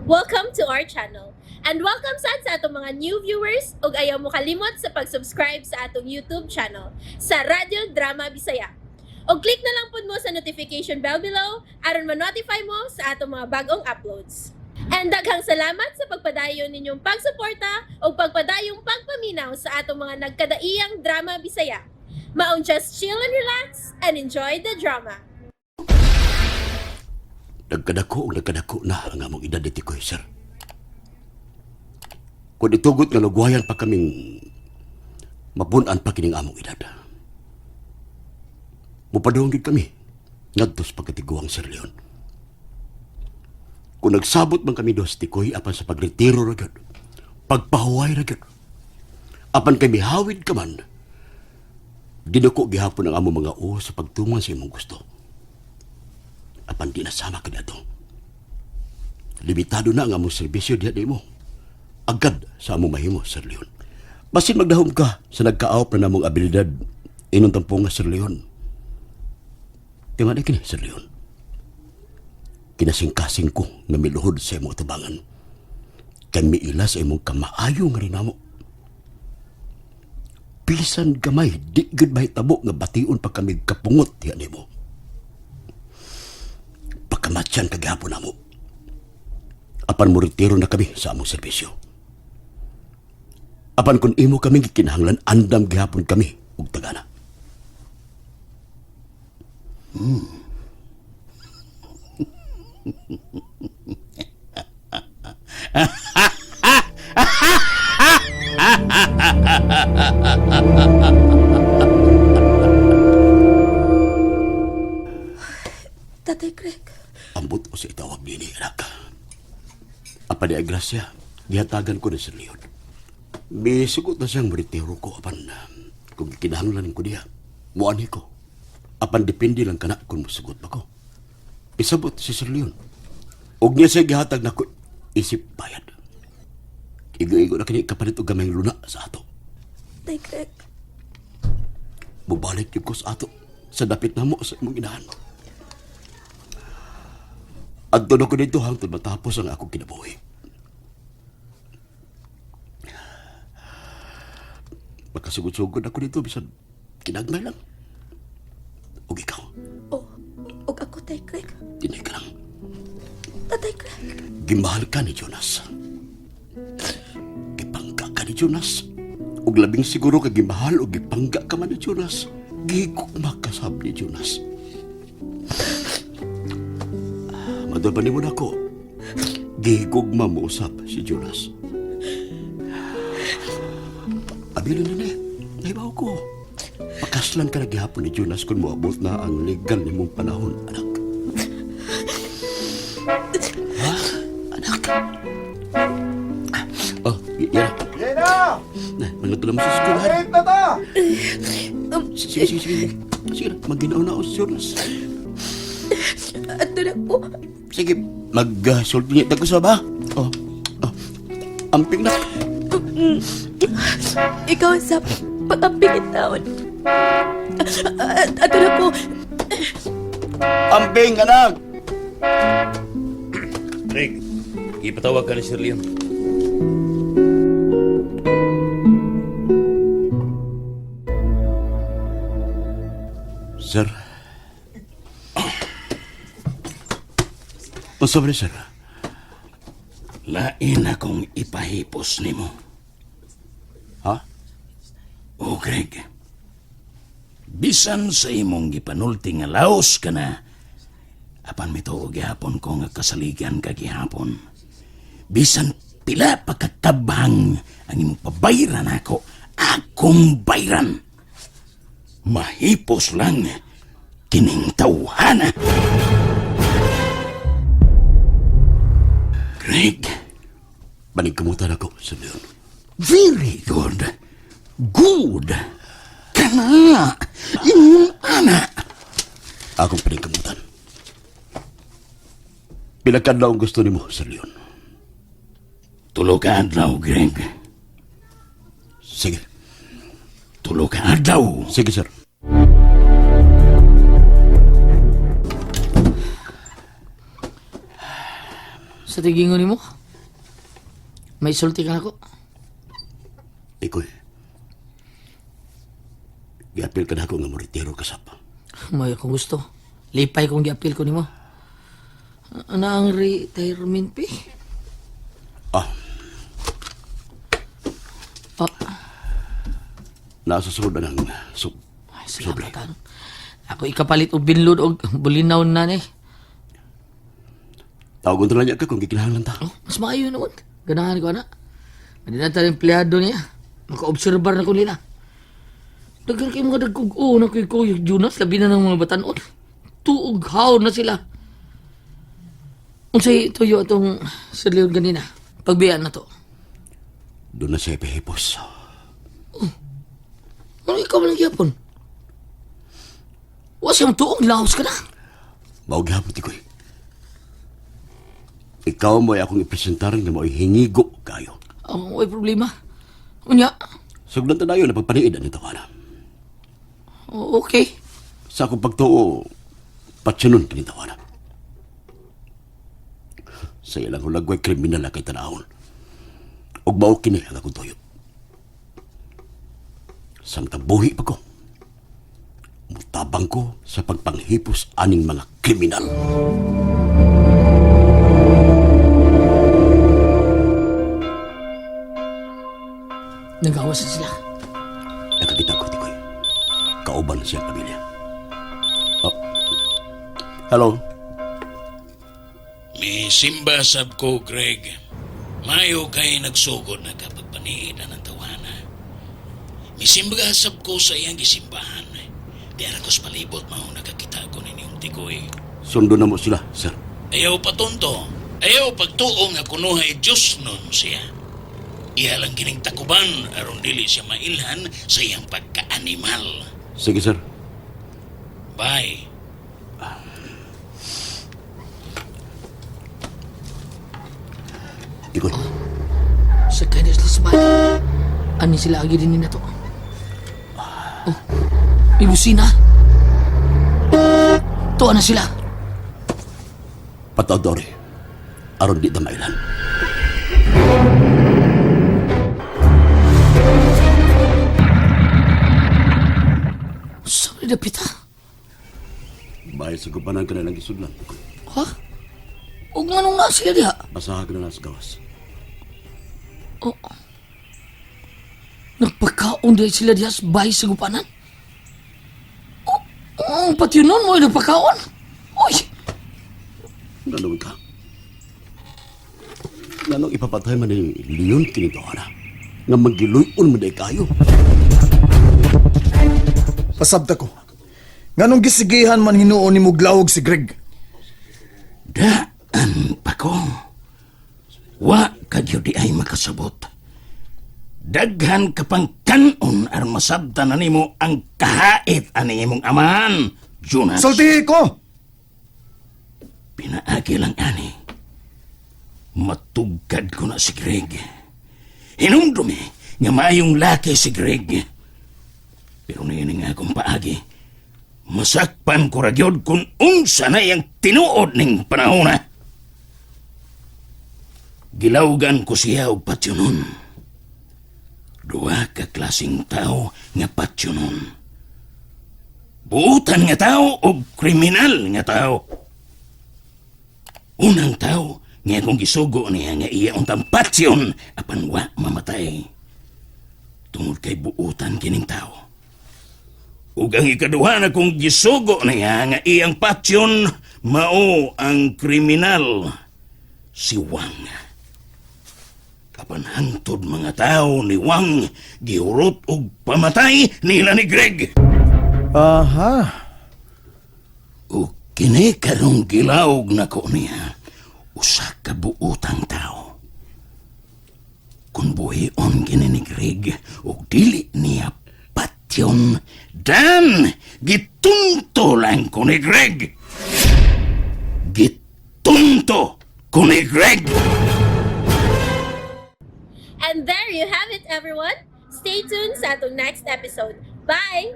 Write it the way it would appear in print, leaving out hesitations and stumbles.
Welcome to our channel. And welcome sad sa atong mga new viewers ug ayaw mo kalimot sa pag-subscribe sa atong YouTube channel sa Radyo Drama Bisaya. Og click na lang pud mo sa notification bell below aron ma-notify mo sa atong mga bagong uploads. And daghang salamat sa pagpadayon ninyong pagsuporta ug pagpadayong pagpaminaw sa atong mga nagkadaiyang drama Bisaya. Maong just chill and relax and enjoy the drama. Nagkadako o nagkadako na ang among edad ni Tikoy, sir. Kung itugot nga lugwayan pa kaming mapunan pa kining among edad. Mupadong gid kami ngadto sa pagkatiguang Sir Leon. Kung nagsabot man kami dos Tikoy apan sa pagretiro ra gyud, pagpahuway ra gyud. Apan kay mihawid ka man, dinuko gihapon ang among mga uo sa pagtuman sa imong gusto. Apan di na sama kaniadto. Limitado na ang among serbisyo diha nimo. Agad sa among mahimo, Sir Leon. Basin magdahom ka sa nagkaawp na namong abilidad inong tampunga, Sir Leon. Tingnan kini, Sir Leon. Kinasingkasing ko nga miluhod sa imong atubangan. Kay miila sa imong kamaayo nga rinamo. Bisan gamay, di gud mahitabo nga bation pa kami kapungot diha nimo. Pakamatyan kagihapon namo. Apan mo retiro na kami sa among serbisyo. Apan kung imo kami gikinahanglan, andam gihapon kami og tagana. Tatay Greg, Ambot o sa itawag nini, anak. Apan ni Gracia, gihatagan ko na Sir Leon. Misugot na siyang retiro ko apan kung kinahanglan ko diha, muanhi ko. Apan depende lang kana kung musugot ba ko. Isabot si Sir Leon. Og niya siya gihatag nako isip bayad. Igo-igo na kini kapalit og gamay luna sa ato. Tay Greg, Mubalik gyud ko sa ato sa dapit namo sa imong inahan. Adto na ko dito hangtod matapos ang akong kinabuhi. Makasugod-sugod ako dito bisan kinagmay lang. Ug ikaw, oh, og ako, Tay Greg. tinay ka lang. Tatay Greg, Gimahal ka ni Jonas. Gipangga ka ni Jonas. Ug labing siguro ka gimahal o gipangga ka man ni Jonas. Gigugma ka sab ni Jonas. Madol pa nimo nako. Gigugma mo usab si Jonas. Abilo na ni. Nahibaw ko. Pakaslan ka na gihapon ni Jonas kung moabot na ang legal nimong panahon, anak. Ha? Anak? Oh, yan. Yena! Na, mangadto na mo sa eskwelahan. Late na ta! Sige, sige, sige. Sige na, maginaw na ako si Jonas. ato na po. Sige, mag-sulti niya ko sa ba? Oh, oh. Amping na. Ikaw sa pag-amping taon. Ato na po. Amping, anak! Greg, ipatawag ka ni Sir Leon. Sir. Unsa ba ni, sir? Lain akong ipahipos nimo. Ha? O Greg, bisan sa imong gipanulti nga laos ka na, apan mituo gihapon ko nga kasaligan ka gihapon. Bisan pila pa katabang ang imong pabayran ako, akong bayran. Mahipos lang kining tawhana. Greg, Panigkamutan ako, Sir Leon. Very good. Good. Kana. Imong ana. Akong panigkamutan. Pila ka adlaw ang gusto nimo, Sir Leon? 3 ka adlaw, Greg. Sige. 3 ka adlaw. Sige, sir. Sa tigingon nimo? May sulti ka nako. Ikoy. Giapil ka na ako nga moretiro ka sap. May akong gusto. Lipay kong giapil ko nimo. Ano ang retirement fee? Ah, Oh, nasa sunod na ng sub. ay, salamat ano. Ako ikapalit og binlod og bulinaw na ni. Tawagon na lang niya ka kung gikinahanglan ta. Oh, mas maayo noon. Ganahan ko ana. Hindi na tayo empleyado niya. Maka-obserbar na ko nila. Daghan kay mga dagkog o na koy ko Jonas labi na ng mga batanon. Tuog haw na sila. Unsay tuyo atong Sir Leon ganina? Pagbiyan na to. Doon na siya ipihipos. Ano ikaw man ang gyapon? Wa siyang tuong laos ka na. Mao gihapon tikoy. Ikaw mo ay akong ipresentar nga mo'y hingigo kayo. Ang way problema. Unya, Sugdan ta dayon na pagpaniid ang tawana. okay. Sa akong pagtuo, patsunon kini tawana. Sa ilang hulagway kriminal na kay tanahon. Ug mao kini ang akong tuyo. Samtang buhi pa ko, mutabang ko sa pagpanghipos aning mga kriminal. Nagawas na sila. Nakakita ko, Tikoy. Kauban siya ang pamilya. Oh. Hello? Mi simba sab ko, Greg. Mayo kay nagsugod na kapagpaniid na ng tawana. Misimba sab ko sa iyang gisimbahan. Di ara ko sa palibot mao nakakita ko ninyong tikoy. Sundo na mo sila, sir. Ayaw patunto. Ayaw pagtuo nga kunuhay Diyos nun siya. Iya lang kining takuban aron dili siya mailhan sa iyang pagkaanimal. Sige, sir. Bye. Tikoy, Sa kanya sila sa bahay. Ani sila agi din na to. Oh, may busina. Tuwa na sila. pataw dori. Aron di ta mailhan. Sa ni dapita. Bahay sa gubanan ka na lang gisudlan, Tikoy. Ha? Og nganong na sila diha? Basaha ka na lang sa gawas. Oh. Nagpakaon dahil sila diha sa bahay sa gupanan. Oh, oh pati yun nun mo nagpakaon. Uy, Nanood ka. Nanong ipapatay man ni Leon kinitawana. Nga magiluyon man day kayo. Pasabta ko. Nganong gisigihan man hinuon ni Muglawog si Greg? Daan pa ko. Wa kadyo di ay makasabot. Daghan ka pang kanon aron masabtan na nimo ang kahait ani imong amahan, Jonas. Sultihi ko! Pinaagi lang ani. Matugkad ko na si Greg. Hinumdumi nga maayong laki si Greg. Pero niini nga akong paagi. Masakpan ko ra gyud kung unsa na iyang tinuod ning panahona. Gilawgan ko siya og patsyonon. Duha ka klaseng tao nga patsyonon. Buutan nga tao o kriminal nga tao. Unang tao nga akong gisugo niya nga iya untang patsyon apan wa mamatay. Tungod kay buutan kining tao. Ug ang ikaduha na kong gisugo niya nga iyang patsyon mao ang kriminal si Wang. Apan hangtod mga tao ni Wang gihurot og pamatay nila ni Greg. Aha. O kini karong gilawog nako niya, usa ka buotang tao. Kung buhion kini ni Greg og dili niya patyon, dan gitunto lang ko ni Greg. Gitunto ko ni Greg. And there you have it, everyone. Stay tuned sa atong next episode. Bye!